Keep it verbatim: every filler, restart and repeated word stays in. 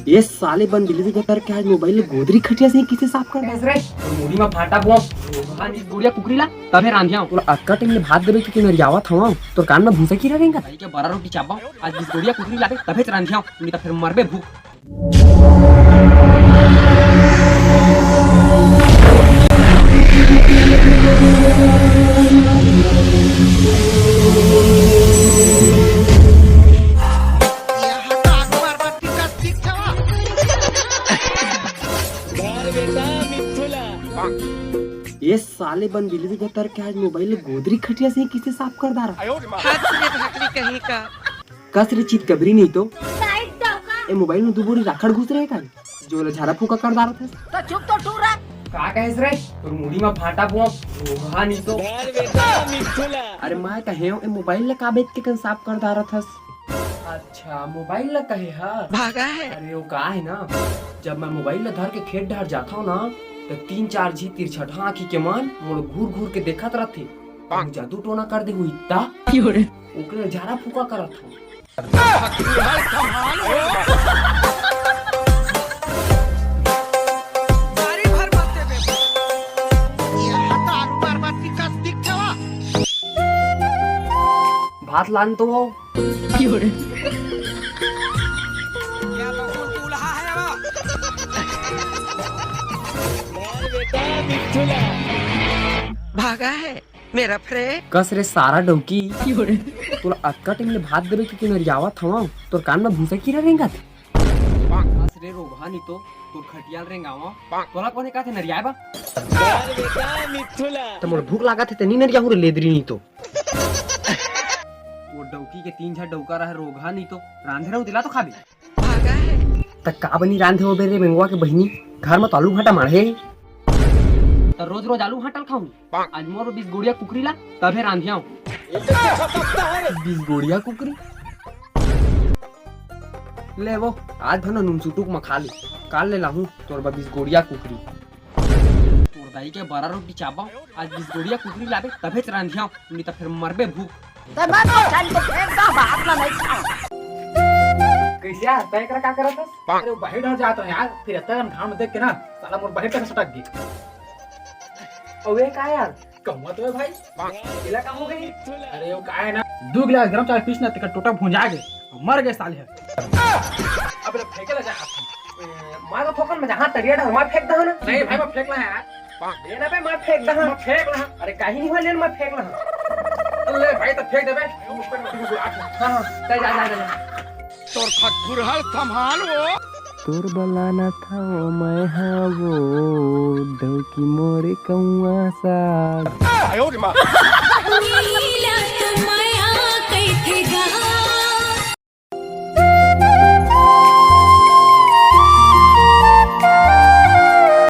ये साले बन बिलवी के तर के आज मोबाइल ले गोदरी खटिया से ही किसे साफ कर दे। रे, मुड़ी में भाटा बुआ, हाँ, इस गुड़िया कुकरी ला, तभे रांधिया। तोला अक्का टाइम ले भात देबे के नरियावत हवा, तोर कान में भूसा कीरा रेंगा। भाई के बरा रोटी चाबा, आज इस गुड़िया कुकरी लाबे, तभे रांधिया, नहीं तो फिर मरबे भूख। ये साले बन बिलवी के तर के आज मोबाइल ले गोदरी खटिया से ही किसे साफ कर डारा। हाथ से भाकरी कहीं का। कस रे चित कबरी नहीं तो। ए मोबाइल में दू बोरी राखड़ घुस रहे का? जो ले झारा फूका कर डारत हस। तो चुप तो टूरा। का कहेस रे? तोर मुड़ी में भाटा बुआ, रोहा नहीं तो। अरे मैं कहे हूँ, ए मोबाइल ले का बेच के कन साफ कर डारत हस? अच्छा, मोबाइल ला कहे हा? भागा है। अरे वो का है ना, जब मैं मोबाइल ला धर के खेत डहर जाता हूँ ना, तो तीन चार झी तिरछठा आँखी के मन मोर घूर घूर के देखत रहथे। कहूँ जादू टोना कर दे हुई ता। ओकरे झारा फूका करत हूँ। भात लान तो हो। भागा है मेरा फ्रेंड। कस रे सारा डौकी। तोला अतका टाइम ले भात देबे के नरियावत हवं, तोर कान में भूसा कीरा रेंगत। कस रे रोगहा नी तो, तोर खटियाल रेंगावा। तोला कोने का थे नरियाए बा? त मोला भूख लागत हे, ते नी नरियाहू रे लेदरी नी तो। वो डौकी के तीन झा डौका रहे रोगहा नी तो, रांधे रहू तेला तो खाबे। भागा है। त का बनी रांधे हो बे रे बेंगवा के बहिनी? घर में तो आलू भाटा माढ़े। त रोज रोज आलू भाटा ल खाऊं? आज मोर बीस गोड़िया कुकरी ला, तभे रांधियाऊं। बीस गोड़िया कुकरी? ले वो, आज भनो नून सुटुक म खा ले। काल ले लाहूं तोर बर बीस गोड़िया कुकरी। तोर दाई के बरा रोटी चाबा, आज बीस गोड़िया कुकरी लाबे, तभेच रांधियाऊं, नी त फेर मरबे भूख। त मैं तो छन के फेंक दा, बाप ला नहीं खाऊं। कैसे यार, तय कर का करत हस? अरे वो बाहर डर जात हूँ यार, फिर इतना घाम देख के ना, साला मोर बाहर तक सटक गई। अबे का यार? कहूँगा तो है भाई। इला का हो गई? अरे वो का है ना, दो गिलास गरम चाय पीस ना, तेकर टोटा भुंजा गए, मर गए साले। अब ले फेंके ला जा। ए, मार तो फोकन में जहाँ तरिया डाल, मार फेंक दो ना। नहीं भाई, मैं फेंक ला यार। ये ना बे, मार फेंक दो। मैं फेंक ला। अरे काहे नहीं हुआ, ले ना, मैं फेंक ला। ले भाई, तो फेंक दे बे। हाँ, हाँ, चल जा, जा, जा, जा। तोर खटखुरहर संभाल वो। तोर बलाना था वो मैं हाँ वो, डौकी मोरे कौआ साग।